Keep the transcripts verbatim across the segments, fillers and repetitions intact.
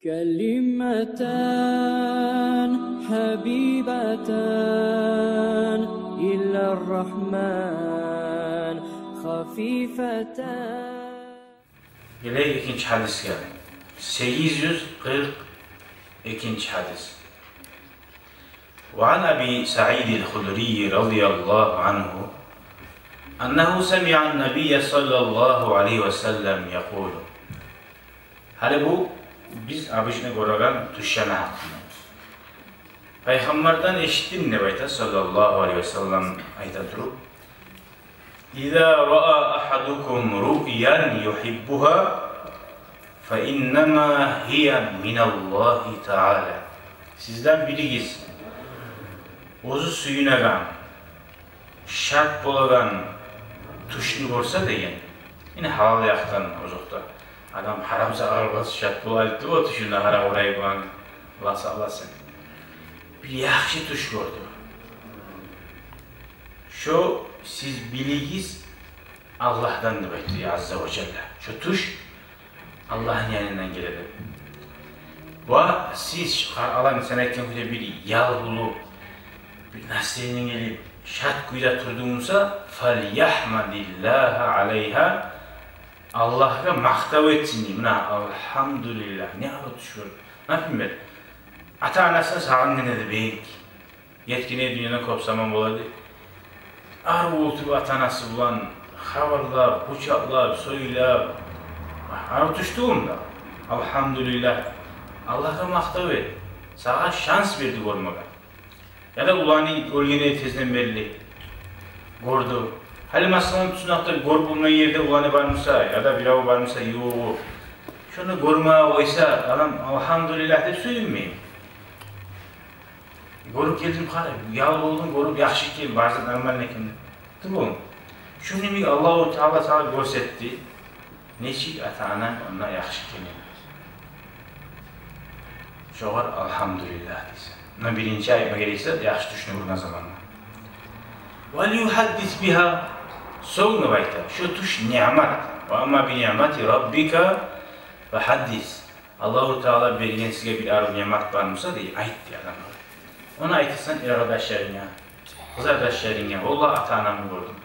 كلمتان حبيبتان إلى الرحمن خفيفتان. Гелейик экинчи гьадисге. Сегиз юз къыркъ экинчи гьадис. وعن أبي سعيد الخدري رضي الله عنه أنه سمع النبي صلى الله عليه وسلم يقول. Гьали бу биз обычно гёреген тюшюню гьакъында. Пайхаммардан эшитдим деп айта, саллаллагьу алайгьи васаллам айта туруп: إذا رأى أحدكم رؤيا يحبها فإنما هي من الله تعالى. Сизден биригиз оьзю сююнеген, шат болагъан тюшню гёрсе деген. Яни гьалал якъдан, озокъда, адам гьарам сагъа къараса шат бола деп о тюшюнде гьарам урай булан, Аллагь сакъласын. Бир яхшы тюш гёрдю. Шо сиз билигиз Аллагьдан деп айтды, азза ва жалла. Шо тюш Аллагьны янындан геле деп. Ва сиз къар-, алан сен айтгъан кюйде бир ял болуп, бир настроение гелип, шат кюйде турдугъунгда, فليحمد الله عليها, Аллагьгъа макътав этсин дей. Муна, алгьамдулиллагь, не арив тюш гёрдю. Например, ата-анасына сагъынгъан эди бек. Гетгенге дюньядан кёп заман бола эди. Арив олтуруп ата-анасы булан хабарлап, къучакълап, сёйлеп. Арив тюш тюгюлмю? Алгьамдулиллагь. Аллагьгъа макътав эт. Сагъа шанс берди гёрмеге. Яда уланы оьлгенге тезлен берли гёрдю. Гьали масала тюшюнде гёрюп болмайгъан ерде уланы бармыса, яда бирев бармыса, ювугъу, шону гёрмей къойса, адам алгьамдулиллагь деп сююнмейми? Гёрюп гелдим, къара, ял болдум, гёрюп яхшы экен, бары зат нормально экен деп. Тюгюлмю? Шону йимик Аллагьу Таала сагъа гёрсетди нечик ата-ананг онда яхшы экенин. Шогъар алгьамдулиллагь дейсен. Муна биринчи айтма герек зат, яхшы тюшню гёрген заманда. وليحدث بها. Сонг айта, шо тюш ниъмат. وأما بنعمة ربك فحدث. Аллагьу Таала берген сизге бир арив ниъмат бармыса дей, айт дей адамгъа. Ону айтасан эркъардашларынга, къызардашларынга, валлагь, ата-анамны гёрдюм.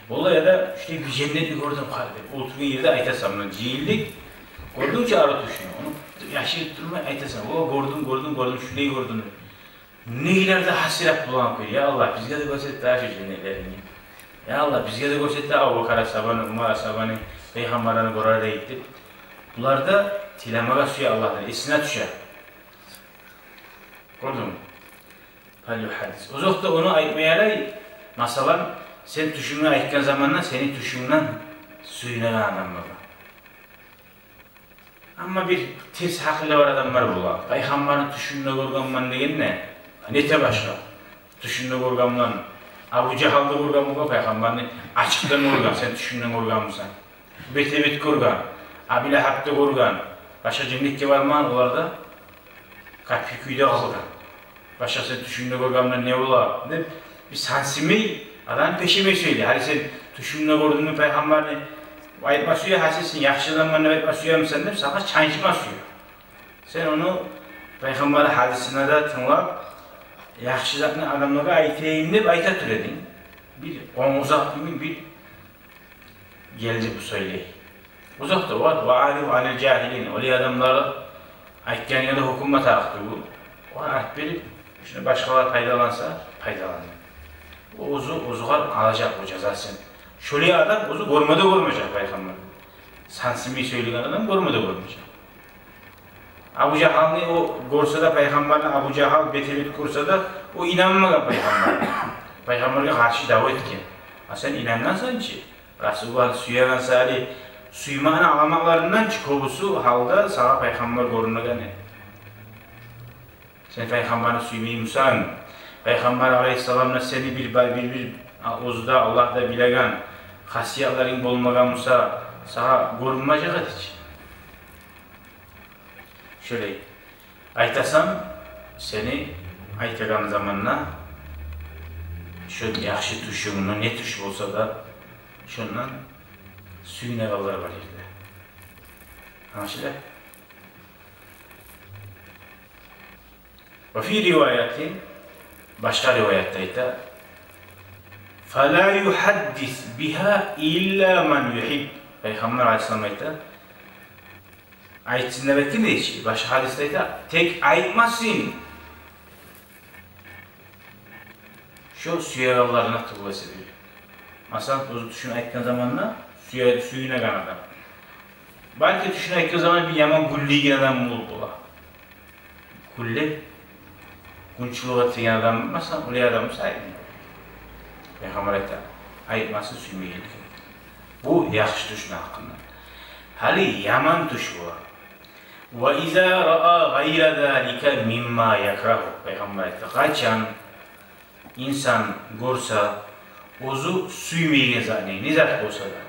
Валлагь, яда шулай бир женнетни гёрдюм къара деп. Олтургъан ерде айтасан, муна жыйылдыкъ, гёрдюнг чю арив тюшню. Ону яшырып турмай айтасан, о, гёрдюм, гёрдюм, гёрдюм, шулай гёрдюм деп. Нелерде гьасирет булан кюй, я Аллагь, бизге де гёрсет дагъы шо женнетлерингни. Я Аллагь, бизге де гёрсет дагъы Абубакар асгьабаны, Умар асгьабаны, пайхаммарланы гёрер эдик деп. Булар да тилемеге сюе Аллагьдан, эсине тюше. Гёрдюнгмю? فليحدث. Озокъда, ону айтма ярай, масала, сен тюшюнгню айтгъан заманда сени тюшюнгден сююнеген адамлар. Амма бир терс гьакъылы бар адамлар бола. Пайхаммарны тюшюмде гёргенмен дегенде, нете башгъа. Тюшюмде гёргенмен, Абу Жагьалны гёрген болгъан, пайхаммарны ачыкъдан гёрген, сен тюшюнгден гёргенмисен? Бетге-бет гёрген, Абу Лагьапны гёрген, башгъа женнетге бармагъан, олар да капир кюйде къалгъан. Башгъа сен тюшюнгде гёргенмен не бола деп, бир сансымай, адамны пешемей сёйлей. Гьали сен тюшюнгде гёрдюнгмю пайхаммарны, айтма сюе, гьа, сен яхшы адамман деп айтма сюемисен деп, сагъа чанчма сюе. Сен ону пайхаммарны гьадисине де тынглап, яхшы затны адамлагъа айтайым деп айта тура эдинг. Бир къонгуз ат йимик бир гелди бу сёйлей. Озокъда, ва, وأعرض عن الجاهلين. Олай адамлар айтгъангъа да гьукму тарыкъ тюгюл. Огъар арт берип, шуну башгъалар пайдаланса, пайдалан. О оьзю, оьзюгер алажакъ о жазасын. Шолай адам оьзю гёрме де гёрмежек пайхаммарны. Сансымай сёйлеген адам гёрме де гёрмежек. Абу Жагьалны о гёрсе де пайхаммарны, Абу Жагьал бетге-бет гёрсе де, о инанмагъан пайхаммаргъа. Пайхаммаргъа къаршы дав этген. А сен инангъансан чы, Расулуллагьны сюегенсен, гьали сюймекни аламатларындан чы кёбюсю гьалда сагъа пайхаммар гёрюнмеген эди. Сен пайхаммарны сюймеймисен, пайхаммар алайгьиссаламны сени бир, бир, бир, а, оьзю де, Аллагь да билеген хасиятларынг болмагъан буса, сагъа гёрюнмежек эди чи. Шолай айтасан, сени айтагъан заманда шо яхшы тюшюнгню, не тюш болса да, шондан сююнегенлер бар ерде. Англашыла? Ва фи риваятин, башгъа риваятда айта: «Фала юхаддис бигьа илла ман юхиб». Пайхаммар алайгьиссалам айта: «Айтсын деп айтгъан эди чи». Башгъа гьадисде айта: «Тек айтмасын шо сюегенлерине тюгюл эсе», — дей. Масала, оьзю тюшюн айтгъан заманда сюе-, сююнеген адам. Балики, тюшюн айтгъан заман бир яман гюллейген адам болуп бола. Гюллеп, гюнчюлюк этеген адам, масала, олай адам буса, айтмай. Пайхаммар айта: «Айтмасын сюймегенлигин». Бу яхшы тюшню гьакъында. Гьали яман тюш бола. «Ва иза раа гъайра залика мимма якрагьу». Пайхаммар айта: «Къачан инсан гёрсе оьзю сюймейген затны, не зат болса да.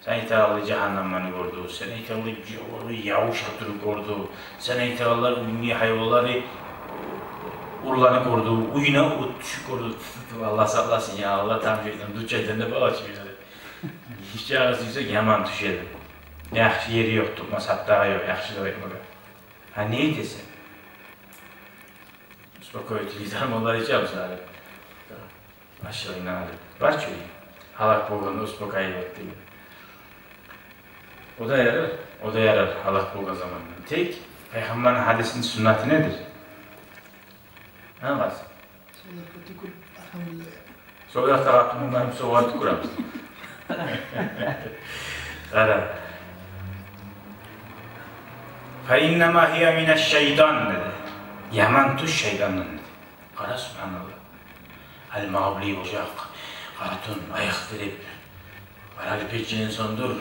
Сен айтагъанлай жагьаннамны гёрдю, сен айтагъанлай бир ябуш атырып гёрдю, сен айтагъанлай уьюнде гьайванланы, урланы гёрдю, уьюне от тюшюп гёрдю». Аллагь сакъласын, я Аллагь, там шайтан, дуч шайтан деп алачы бир. Гьеч ягъы сюйсе, яман тюш эди. Яхшы ери ёкъ, тутмас гьаттагъы ёкъ яхшы деп айтмагъа. Гьа, не этесен? Успокоительный дарманлар ичемисиз гьали? Ашыгъынгдан алып. Бар чы, гьалак болгъанда успокаивать деген. О да ярар, о да ярар гьалак болгъан заманда. Тек пайхаммарны гьадисини суннаты недир? Гьа, къаз? Сол якъгъа тюкюр, альгьамдулиллагь. Сол якъда къатынынг бар буса, огъар тюкюремисен? Къара. «Фа иннама гьия мина шайтан», — деди. «Яман тюш шайтандан», — деди. Къара, субгьаналлагь. Гьали магъа булай болажакъ, къатыным аякъ тирип, арали печени сёндюр,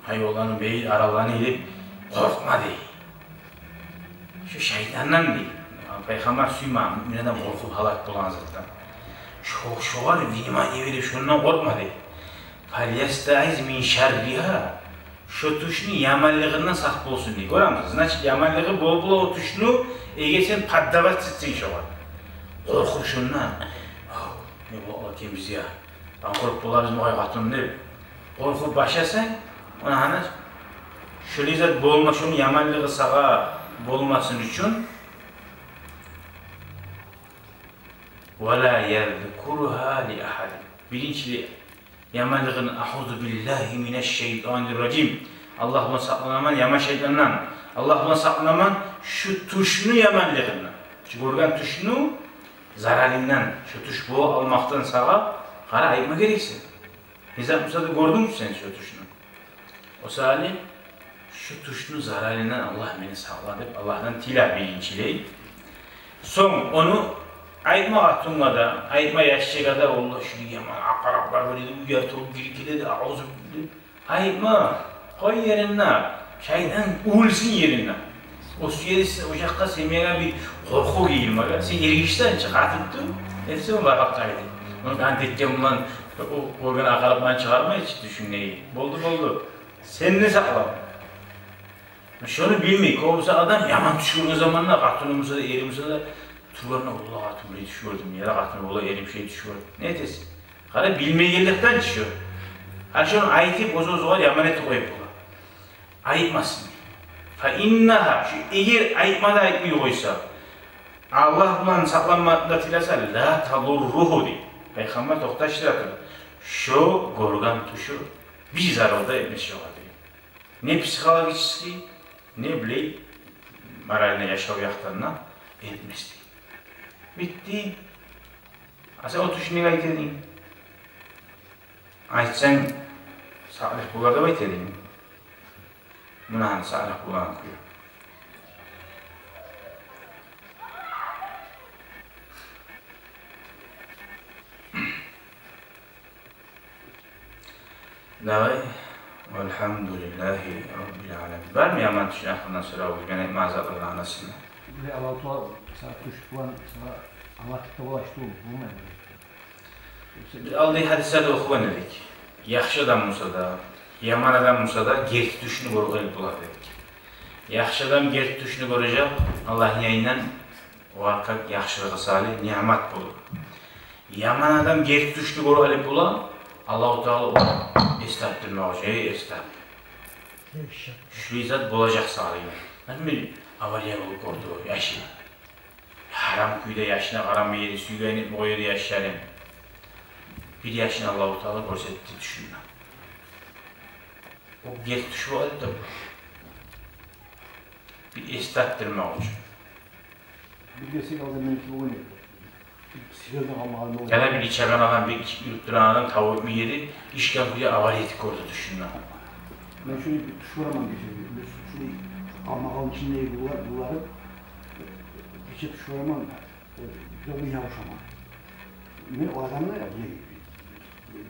гьайванланы бегит, араланы деп къоркъма, дей. Шо шайтандан, дей. Пайхаммар сюймей, муъмин адам къоркъуп гьалак болагъан затдан. Шо, шогъар внимание берип, шондан къоркъма, дей. «Фальястаиз мин шарригьа». Шо тюшню яманлыгъындан сакъ болсун, дей. Гёремисиз? Значит, яманлыгъы болуп бола о тюшню, эгер сен поддаваться этсенг шогъар. Къоркъуп шондан. Ав, не бола экен бизге? Къоркъуп болабыз бугъай къатын деп. Къоркъуп башласанг, она гьана шолай зат болма, шону яманлыгъы сагъа болмасын учун. «Ва ла язкуругьа ли агьадин». Биринчилей яманлыгъын: «Агьузу биллагьи минаш шайтанир ражим». Аллагь булан сакъланаман яман шайтандан. Аллагь булан сакъланаман шу тюшню яманлыгъындан. Шу гёрген тюшню заралындан, шу тюш бола алмакъдан сагъа, къара, айтма герексен. Не зат буса да гёрдюнг сен шу тюшню. О саялы шу тюшню заралындан Аллагь мени сакъла деп, Аллагьдан тиле биринчилей. Сонг ону айтма къатынгъа да, айтма яшчыгъа да: «Валлагь, шу яман акъараплар бар эди, уьйге толуп гирип геледи, агьузу», — деп. Айтма, къой еринде. Шайтан оьлсюн еринде. О сюе, о якъгъа, семьягъа бир къоркъув гийирмеге. Сен эргишсен чи, къатып тур. Этсе, о бар гьакъ къайда. Ону къан теккен булан о гёрген акъарапланы чыгъармай чы тюшюнгден. Болду, болду. Сен де сакълан. Шону билмей, кёбюсю адам яман тюш гёрген заманда, къатыны буса да, эри буса да, тургъанда: «Валлагь, къатыным, булай тюш гёрдюм, яда къатыным, валлагь, эрим, шулай тюш гёрдюм». Не этесен? Къара, билмегенликден чы шо. Гьали шону айтып, оьз-оьзюне яман этип къоюп бола. Айтмасын. «Фа иннагьа», шу эгер айтма да айтмай къойса, Аллагь булан сакъланмакъны да тилесе, «ла тадурругьу», — дей. Пайхаммар токъташдыра туруп, шо гёрген тюшю бир зарал да этмес шогъар, дей. Не психологический, не, билей, морально яшав якъдан да этмес, дей. Битди. А сен о тюшню неге айта эдинг? Айтсанг, сакълыкъ болар деп айта эдинг. Муна гьана сакълыкъ болагъан кюй. Давай. Валгьамдулиллагьи раббил аламин. Бармы яман тюшню гьакъында соравугъуз? Мен айтма азаплардан анасына. Бир Аллагьу Таала сагъа тюш булан, сагъа Аллагь тюшде бола, тюшде болмай. Биз алда гьадислерде охугъан эдик. Яхшы адам буса да, яман адам буса да, герти тюшню гёрюп алып бола дедик. Яхшы адам герти тюшню гёрежек, Аллагьны янындан огъар яхшылыгъы саялы ниъмат болуп. Яман адам герти тюшню гёрюп алып бола, Аллагьу Таала огъар эс тапдырмакъ учун, эй, эс тап. Шулай зат болажакъ сагъа. Мен авария болуп гёрдюм, яшыл. Гьарам кюйде яшына къарамай эди, сюйгенин этип къоя эди яшларын. Бир яшын Аллагьу Таала гёрсетди тюшюнде. О герти тюш бола эди. Бир эс тапдырмакъ учун. Бир гесек алда меники болгъан эди. Бир сыйырдан къалмагъан болгъан. Яда бир ичеген адам, бир ичип юрюп турагъан адам тавуп этмей эди, ичген кюйде авария этип гёрдю тюшюнде. Мен шулай бир тюш гёремен гече, бир шулай къалмагъан ичинде булар, булар, гече тюш гёремен, бир де ябушаман. Мен о адамны, я, бир, бир,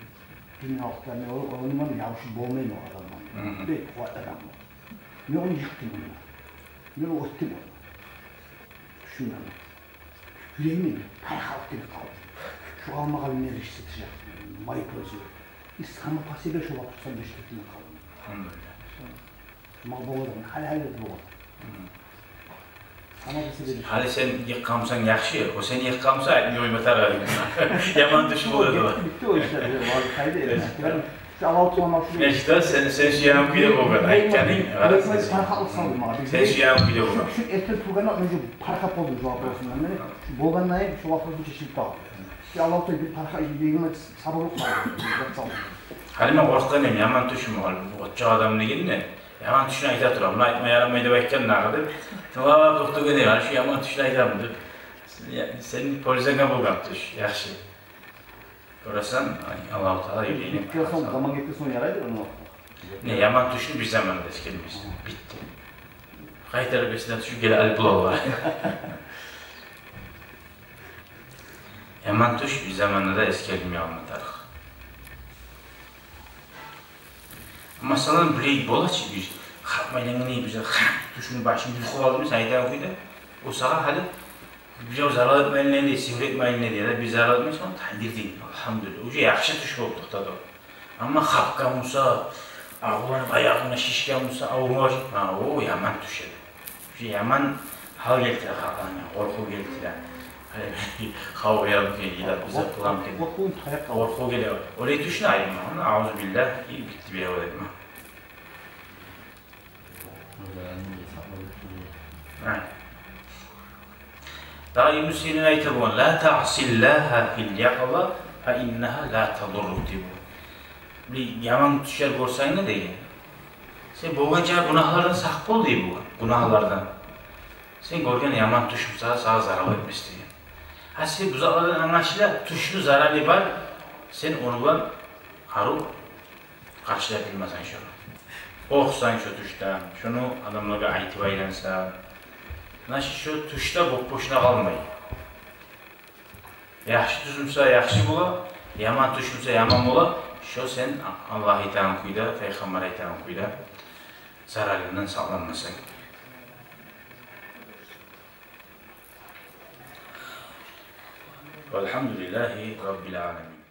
бир дюньялыкъда мен о, о адамдан ябушуп болмайман, о адамдан. Мгм. Бек къувватлы адам о. Мен ону йыкъдым онда. Мен ону оьтдюм онда. Тюшюмден. Юрегиме бир парахатлыкъ гелип къалды. Шу къалмагъан мени иш сатажакъ, май кёзю. И сама по себе шо вакъти токъсан беш гетип къалдым. Алгьамдулиллагь. Шо мал болгъан, гьали-гьали де болгъан. Мгм. Сама по себе. Гьали сен йыкъгъан бусанг яхшы, о сен йыкъгъан буса, айтмай къойма тарыкъ эди. Яман тюш болду. Битди о ишлер, валлагь, къайда эди. Шу авал тувама шу. Нечик де сен, сен сюеген кюйде болгъан. Айтгъанынг, мен, мен парахатлыкъ салды магъа. Сен сюеген кюйде болгъан. Шу, шу эртен тургъанда мен шу парахат болдум шу вопросундан. Мен шу болгъандан шу вопросну чечилип къалды. Шу Аллагьу Таала бир парахат, бир сабурлукъ салды. Бир зат салды. Гьали мен къоркъгъан эдим, яман тюшмю ол, бу къоччакъ адам дегенде, яман тюшню айта тура. Муна айтма ярамай деп айтгъан дагъы деп. Тынглап токътагъан эдим, гьали шу яман тюшню айтамы деп. Сен, сени пользанга болгъан тюш, яхшы. Гёресен, ай, Аллагьу Таала юрегине. Гетген сонг, заман гетген сонг ярайды ону. Не, яман тюшню бир заманда да эсгермейсен. Битди. Къайтарып эсине тюшюп геле алып бола. Яман тюш бир заманда да эсгерилмей къалма тарыкъ. Масала, булай бола чы, биз хапмайлангъан эди, биз хап тюшню башын юхлап алды, биз айтагъан кюйде. О сагъа гьали бирев зарал этмейин деди, сигир этмейин деди, яда бир зарал этмейин, сонг тангир дейин. Алгьамдулиллагь. Уже яхшы тюш болуп токътады о. Амма хапгъан буса, агъуланып аягъынга шишген буса, авурма баш-, гьа, о яман тюш эди. Уже яман гьал гелтире, хапгъангъа къоркъув гелтире. Гьали къавгъа ярамы экен, яда бир зат боламы экен. Къоркъув, къоркъув геле. Олай тюшню айтма, аузу биллагь, и битди бирев этме. Гьа. Дагъы Ибну Сирин айта болгъан: «Ла таъсиллагьа фил якъза, фа иннагьа ла тадуррук», — дей болгъан. Бир яман тюшлер гёрсенг де деген, сен болгъан чакъы гюнагьлардан сакъ бол дей болгъан, гюнагьлардан. Сен гёрген яман тюш буса, сагъа зарал этмес деген. Гьа, сен бу затлардан англашыла, тюшню заралы бар, сен ону булан арив къаршылап билмесенг шону. Къоркъсанг шо тюшден, шону адамлагъа айтып айлансанг, значит, шо тюш де боп-бошуна къалмай. Яхшы тюш буса, яхшы бола, яман тюш буса, яман бола. Шо сен Аллагь айтагъан кюйде, Пайхаммар айтагъан кюйде заралындан сакъланмасанг. Валгьамдулиллагьи раббил аламин.